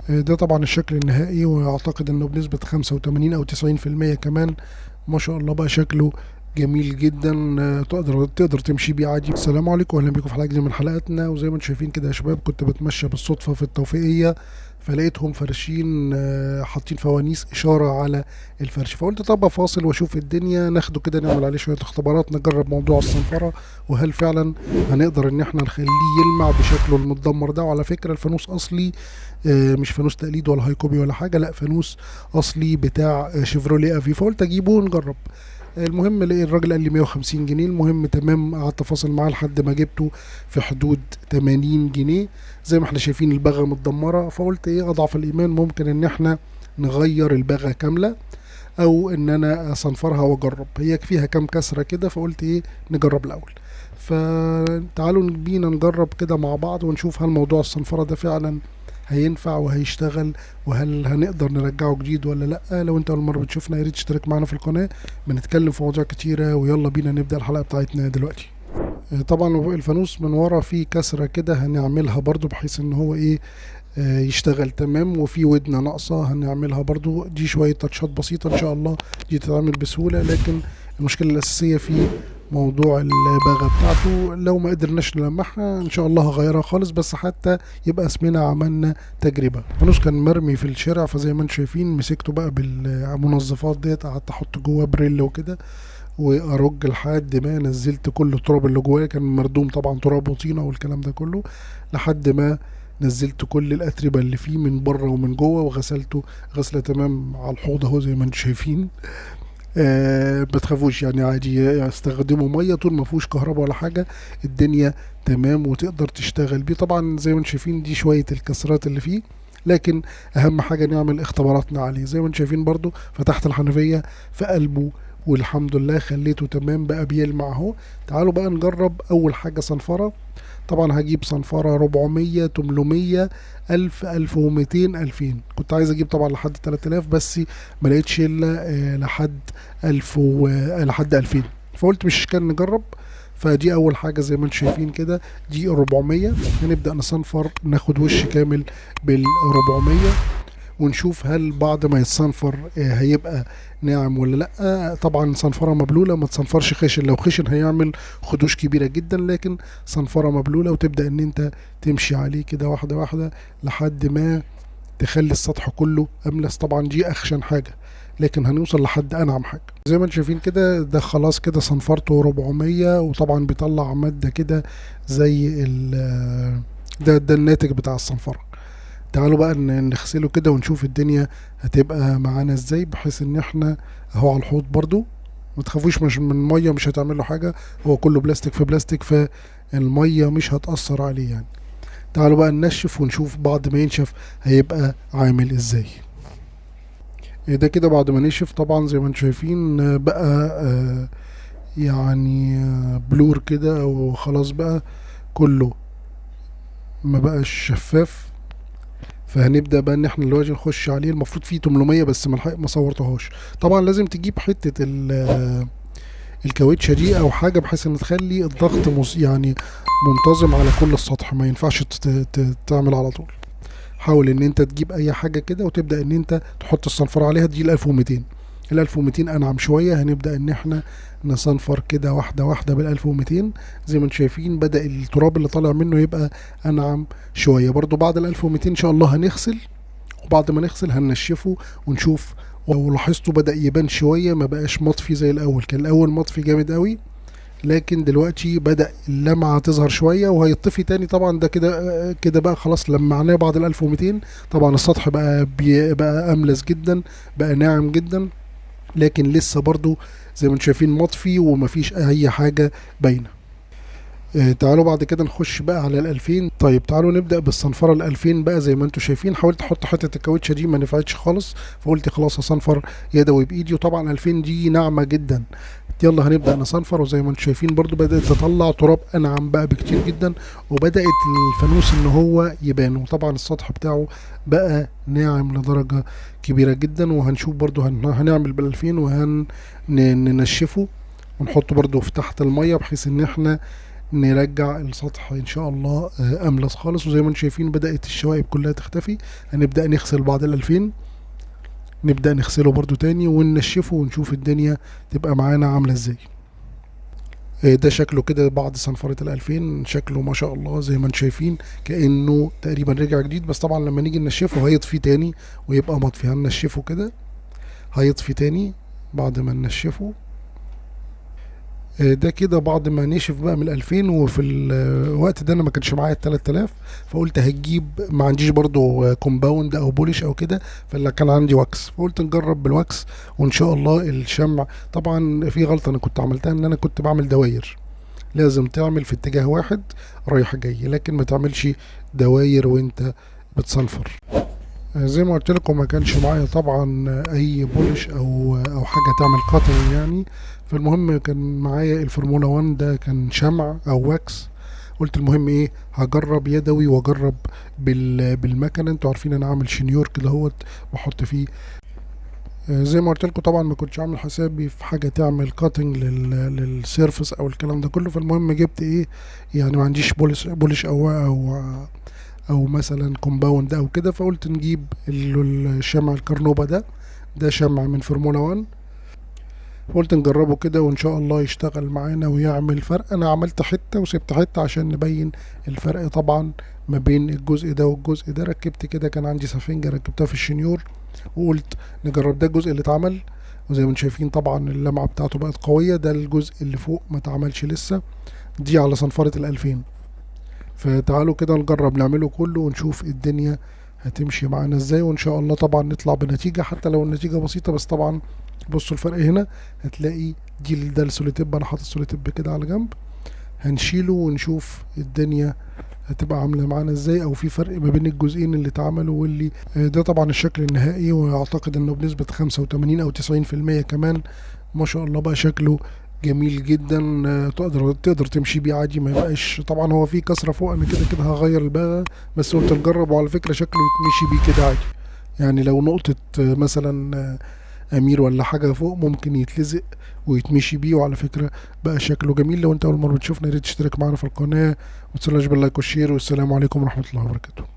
ده طبعا الشكل النهائي، واعتقد انه بنسبة 85 او 90% كمان ما شاء الله بقى شكله جميل جدا. تقدر تمشي بيه عادي. السلام عليكم واهلا بيكم في حلقة جديدة من حلقاتنا. وزي ما انتم شايفين كده يا شباب، كنت بتمشى بالصدفة في التوفيقيه فلقيتهم فرشين، حاطين فوانيس اشارة على الفرش، فقلت طب افاصل واشوف الدنيا، ناخده كده نعمل عليه شوية اختبارات، نجرب موضوع الصنفره وهل فعلا هنقدر ان احنا نخليه يلمع بشكله المتدمر ده. وعلى فكرة الفانوس اصلي، مش فانوس تقليد ولا high copy ولا حاجة، لا فانوس اصلي بتاع شيفروليه افيو، فقلت اجيبه ونجرب. المهم لقيت الراجل قال لي 150 جنيه، المهم تمام، قعدت افاصل معاه لحد ما جبته في حدود 80 جنيه. زي ما احنا شايفين البغه متدمره، فقلت ايه اضعف الايمان، ممكن ان احنا نغير البغه كاملة او ان انا اصنفرها واجرب، هي فيها كام كسره كده، فقلت ايه نجرب الاول. فتعالوا بينا نجرب كده مع بعض ونشوف هل موضوع الصنفره ده فعلا هينفع وهيشتغل، وهل هنقدر نرجعه جديد ولا لا. لو انت اول مرة بتشوفنا يا ريت تشترك معانا في القناة، بنتكلم في مواضيع كتيرة، ويلا بينا نبدا الحلقة بتاعتنا دلوقتي. طبعا الفانوس من ورا فيه كسره كده هنعملها برضو بحيث ان هو ايه، يشتغل تمام، وفي ودنه ناقصه هنعملها برضو، دي شوية تاتشات بسيطة ان شاء الله دي تتعمل بسهولة. لكن المشكلة الاساسية في موضوع الباغة بتاعته، لو ما قدرناش نلمحها ان شاء الله هغيرها خالص، بس حتى يبقى اسمنا عملنا تجربة. الفانوس كان مرمي في الشارع، فزي ما انتم شايفين مسكته بقى بالمنظفات ديت، قعدت احط جواه بريل وكده وارج لحد ما نزلت كل التراب اللي جواه، كان مردوم طبعا تراب وطينة والكلام ده كله، لحد ما نزلت كل الاتربة اللي فيه من بره ومن جوه، وغسلته غسلة تمام على الحوض اهو زي ما انتم شايفين. ما تخافوش يعني، عادي استخدموا مية طول ما فيهوش كهرباء ولا حاجة، الدنيا تمام وتقدر تشتغل بيه. طبعا زي ما انتم شايفين دي شوية الكسرات اللي فيه، لكن اهم حاجة نعمل اختباراتنا عليه. زي ما انتم شايفين برضو فتحت الحنفية في قلبه والحمد لله خليته تمام بقى بيلمع اهو. تعالوا بقى نجرب اول حاجة صنفره. طبعا هجيب صنفره 400 800 1000 1200 2000، كنت عايز اجيب طبعا لحد 3000 بس ما لقيتش الا لحد 1000 لحد 2000، فقلت مش اشكال نجرب. فدي اول حاجة زي ما انتم شايفين كده، دي 400. هنبدا نصنفر، ناخد وش كامل بال 400 ونشوف هل بعد ما يتصنفر هيبقى ناعم ولا لا. طبعا صنفره مبلوله، ما تصنفرش خشن، لو خشن هيعمل خدوش كبيرة جدا، لكن صنفره مبلوله وتبدا ان انت تمشي عليه كده واحدة واحدة لحد ما تخلي السطح كله املس. طبعا دي اخشن حاجة، لكن هنوصل لحد انعم حاجة. زي ما انتم شايفين كده ده خلاص كده صنفرته 400، وطبعا بيطلع مادة كده زي ده الناتج بتاع الصنفره. تعالوا بقى نغسله كده ونشوف الدنيا هتبقى معانا ازاي، بحيث ان احنا اهو على الحوض برضو ما تخافوش، مش من المية مش هتعمل له حاجة، هو كله بلاستيك في بلاستيك، فالميه مش هتأثر عليه يعني. تعالوا بقى ننشف ونشوف بعد ما ينشف هيبقى عامل ازاي. ده كده بعد ما نشف طبعا زي ما انتم شايفين بقى يعني بلور كده، او خلاص بقى كله ما بقاش شفاف. فهنبدا بقى ان احنا دلوقتي نخش عليه. المفروض فيه 800 بس ما صورتهاش. طبعا لازم تجيب حتة الكاوتشه دي او حاجة بحيث ان تخلي الضغط يعني منتظم على كل السطح، ما ينفعش تعمل على طول. حاول ان انت تجيب اي حاجة كده وتبدا ان انت تحط الصنفره عليها. دي ال 1200، ال 1200 انعم شوية. هنبدا ان احنا نصنفر كده واحدة واحدة بال 1200. زي ما انتم شايفين بدا التراب اللي طالع منه يبقى انعم شوية. برضو بعد ال 1200 ان شاء الله هنغسل، وبعد ما نغسل هننشفه ونشوف. لو لاحظتوا بدا يبان شوية، ما بقاش مطفي زي الاول، كان الاول مطفي جامد قوي، لكن دلوقتي بدا اللمعة تظهر شوية وهيطفي تاني. طبعا ده كده كده بقى خلاص لمعناه بعد ال 1200. طبعا السطح بقى املس جدا، بقى ناعم جدا، لكن لسه برضو زي ما انتم شايفين مطفي ومفيش اي حاجة باينة. تعالوا بعد كده نخش بقى على ال 2000. طيب تعالوا نبدا بالصنفره ال 2000 بقى. زي ما انتم شايفين حاولت احط حتة الكاوتشه دي ما نفعتش خالص، فقلت خلاص هصنفر يدوي بايدي. وطبعا 2000 دي ناعمة جدا. يلا هنبدا نصنفر، وزي ما انتم شايفين برضو بدات تطلع تراب انعم بقى بكتير جدا، وبدات الفانوس ان هو يبان، وطبعا السطح بتاعه بقى ناعم لدرجة كبيرة جدا. وهنشوف برضو هنعمل بال 2000 وهننشفه ونحطه برضو في تحت المية بحيث ان احنا نرجع السطح ان شاء الله املس خالص. وزي ما انتم شايفين بدأت الشوائب كلها تختفي. هنبدأ نغسل بعد ال2000، نبدأ نغسله برضو تاني وننشفه ونشوف الدنيا تبقى معانا عاملة ازاي. ده شكله كده بعد صنفرة ال2000، شكله ما شاء الله زي ما انتم شايفين كأنه تقريبا رجع جديد. بس طبعا لما نيجي ننشفه هيطفي تاني ويبقى مطفي. هننشفه كده هيطفي تاني بعد ما ننشفه. ده كده بعد ما نشف بقى من ال2000. وفي الوقت ده انا ما كانش معايا ال3000، فقلت هجيب، ما عنديش برضو compound او polish او كده، فاللي كان عندي wax، فقلت نجرب بال wax وان شاء الله الشمع. طبعا في غلطه انا كنت عملتها، ان انا كنت بعمل دواير. لازم تعمل في اتجاه واحد رايح جاي، لكن ما تعملش دواير وانت بتصنفر. زي ما قلت لكم ما كانش معايا طبعا اي polish او حاجة تعمل cutting يعني. فالمهم كان معايا الفورمولا 1، ده كان شمع او wax. قلت المهم ايه، هجرب يدوي واجرب بالمكنه. انتوا عارفين انا عامل شنيور كده اهوت بحط فيه. زي ما قلت لكم طبعا ما كنتش عامل حسابي في حاجة تعمل cutting لل surface او الكلام ده كله. فالمهم جبت ايه، يعني ما عنديش polish او مثلا compound او كده، فقلت نجيب الشمع الكرنوبة ده، ده شمع من فورمولا 1، قلت نجربه كده وان شاء الله يشتغل معانا ويعمل فرق. انا عملت حتة وسبت حتة عشان نبين الفرق طبعا ما بين الجزء ده والجزء ده. ركبت كده، كان عندي سفنجة ركبتها في الشنيور وقلت نجرب. ده الجزء اللي اتعمل، وزي ما انتم شايفين طبعا اللمعة بتاعته بقت قوية. ده الجزء اللي فوق ما اتعملش لسه، دي على صنفرة ال2000. فتعالوا كده نجرب نعمله كله ونشوف الدنيا هتمشي معانا ازاي، وان شاء الله طبعا نطلع بنتيجة حتى لو النتيجة بسيطة. بس طبعا بصوا الفرق هنا، هتلاقي ده السوليتيب، انا حاطط السوليتيب كده على جنب، هنشيله ونشوف الدنيا هتبقى عاملة معانا ازاي، او في فرق ما بين الجزئين اللي اتعملوا واللي ده طبعا الشكل النهائي. واعتقد انه بنسبة 85 او 90% كمان ما شاء الله بقى شكله جميل جدا. تقدر تمشي بيه عادي، ما يبقاش طبعا هو في كسرة فوق، انا كده كده هغير الباغة، بس قلت نجرب. وعلى فكرة شكله يتمشي بيه كده عادي، يعني لو نقطة مثلا امير ولا حاجة فوق ممكن يتلزق ويتمشي بيه. وعلى فكرة بقى شكله جميل. لو انت اول مرة بتشوفنا يا ريت تشترك معانا في القناة، ومتنساش بال like وال share، والسلام عليكم ورحمة الله وبركاته.